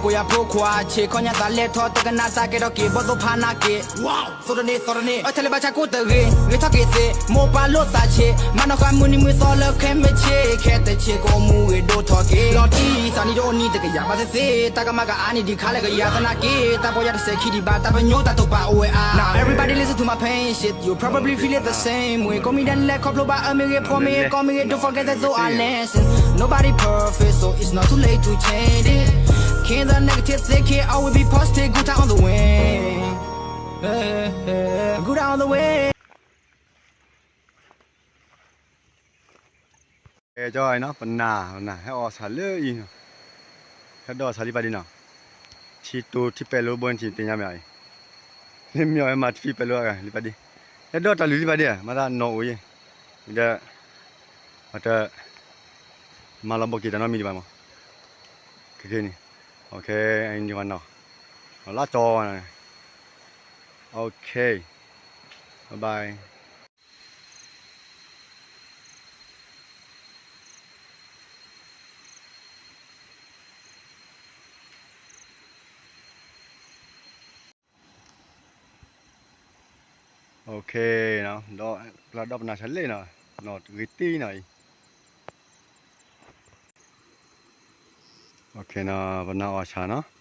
ကိးယၤဖိခွါဆ့း ခီညါသးလဲၤထီၣ် တကနၣ်တၢ်ကဲထီၣ်က့ၤ ဘီၣ်သိၣ်ဖးနးက့ၤ သိတန့ၢ်သီတန့ၢ် အထဲလၢဘၣ်ဆၣ်ကိၣ်တဂ့ၤ ဂ့ၤထီၣ်က့ၤသ့ မိၢ်ပၢ်လိၣ်သးဆ့း မၤနီၢ်ဃာ်မုၢ်နံၤမုၢ်သီလၢခဲမ့ၢ်ဆ့း ခဲတဆ့းကအိၣ်မူဂ့ၤဒိၣ်ထီၣ်က့ၤ လီၤတံၢ်သးနံၣ်တအိၣ်နံၤတကယၤဘၣ်သ့ၣ်သ့ၣ် တၢ်ကမၣ်ကအါန့ၢ်ဒံးခါလၢကယၤသနာ်က့ တၢ်ပီၢ်ယၢ်တစဲးခံဒံးဘၣ် တၢ်ပညိၣ်တၢ်တိာ်ပာ်အိၣ်ဝဲအါ Now everybody listen to my pain shit, you probably feel it the same way ကိးမံၤဒဲးလဲၤခီဖျိဘၣ်အၢမ့ၢ်ဂ့ၤ ဖီမ့ၢ်ဂ့ၤ ကီမ့ၢ်ဂ့ၤ don't forget that though I lesson. Nobody perfect, so it's not too late to change it. Kill the negative thinking, always be positive, good time on the way. Good time on the way. ကဲ ကၠီနီၤ ပနၢ် ပနၢ် ဟဲအီၣ်ဆၣ်လၢအံၤနီၤ ဟဲဒိးဆၣ်လံပာ်ဒံးနီၤ ထံတိၤထံပဲာ်လိဘိန့ၣ် ထံသ့ၣ်ညါမ့ၢ်အံၤ လၢမ့ၢ်အီၤဟဲမၤထံပဲာ်လိလံပာ်ဒံး ဟဲဒိးတၢ်လုၢ်လံပာ်ဒံး မၤသးနီၣ်အိၣ်ယဲ ဒီး ပတ မၤလီၤဘီက့ၤတၢ်နီတမံၤဒံးဘၣ်မး ခဲကနံၣ် okay အံၤန့ၣ်ဝဲနီၤ လၢကၠီ okay bye bye. Okay နီၤ ဒီးပနၢ်ဆၣ်လံနီၤ နီၣ်ဂ့ၤတ့နီၤအံၤ okay နီၤ ပနၢ်အီၣ်ဆၣ်နီၤ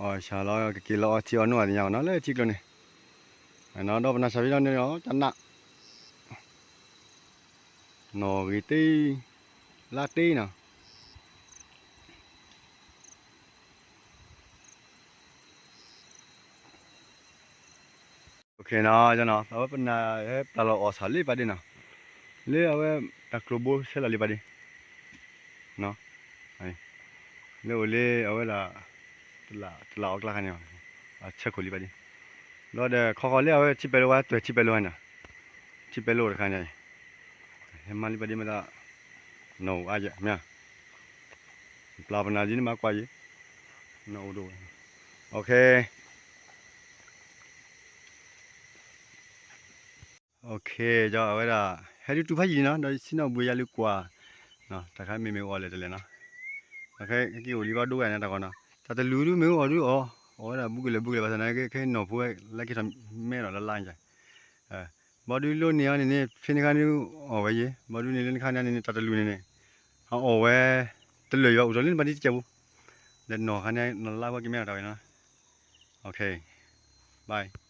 အီၣ်ဆၣ်လီၤ ကက့ၤလီၤအီထံအီနိအသ့ၣ်ညါနီၤ လၢထံကျိန့ၣ် နီၤ ဒီးပနၢ်ဆၣ်ဖဲနီၤန့ၣ်နီၤ တနၢ် နီၣ်ဂ့ၤတ့ လါတ့နီၤ okay နီၤ အဝဲပနၢ်ဟဲပျၢ်လီၤအီၣ်ဆၣ်လံပာ်ဒံးနီၤ လၢအဝဲတၢ်ကျိၤဘိဆဲးလီၤလံပာ်ဒံး လၢအိၣ်လၢအဝဲဒၣ် တလးအီၣ်ကျါခါန့ၣ် အဆၢခိၣ်လံပာ်ဒံး ဘျီဒီးခီဃီလၢအဝဲထံပဲာ်လိဝဲတွဲၢ်ထံပဲာ်လိဝဲန့ၣ် ထံပဲာ်လိတခါန့ၣ် ဟဲမၤလံပာ်ဒံးမ့ၢ်သး နီၣ်အိၣ်အါယဲၢ်မ့ၢ် ပျၢ်ပနၢ်ဒ်န့ၣ်မးကွၢ်ယဲၢ် နီၣ်အိၣ်ဒိၣ် okay okay ကၠီအဝဲဒၣ် ဟဲဒုးတူၢ်ဖးယံာ်နီၤ ဒီးဆ့ၣ်နီၤဘှံးယၤလၢကွၢ် တၢ်ခါမ့ၢ်မ့ၢ်အီၤလဲၣ်တလဲၣ်နီၤ ခဲက့ၤအိၣ်လံဘၣ်ဒိဂၤန့ၣ်တၢ်ကီနီၤ တၢ်တလုၢ်ဒုးမ့ၢ်အီၣ်ဒုးအီၣ် အီၣ်ဝဲဒၣ်ဘူးကလၢာ်ဘူးကလၢာ်ဘၣ်ဆၣ်န့ၣ် ခဲနီၣ်ဖိဝဲလၢက့ၤထီၣ်မဲဒီးလၢလါက ဘီဒုးလိန့ၢ်အီၤန့ၣ်န့ၣ် ဖဲန့ၣ်ခါန့ၣ်အီၣ်ဝဲယဲၢ် ဘီဒုးန့ၣ်လၢနခါန့ၣ်န့ၣ် တၢ်တလုၢ်န့ၣ်န့ၣ် အအီၣ်ဝဲ တလၢာ်ယွၤအိၣ်ထီၣ်လၢနပှၤဒ်တကဲးပူၤ ဒီးနီၣ်ခါန့ၣ် နီၣ်လါဝဲက့ၤမဲဒီးတၢ်ဝဲနီၤ okay bye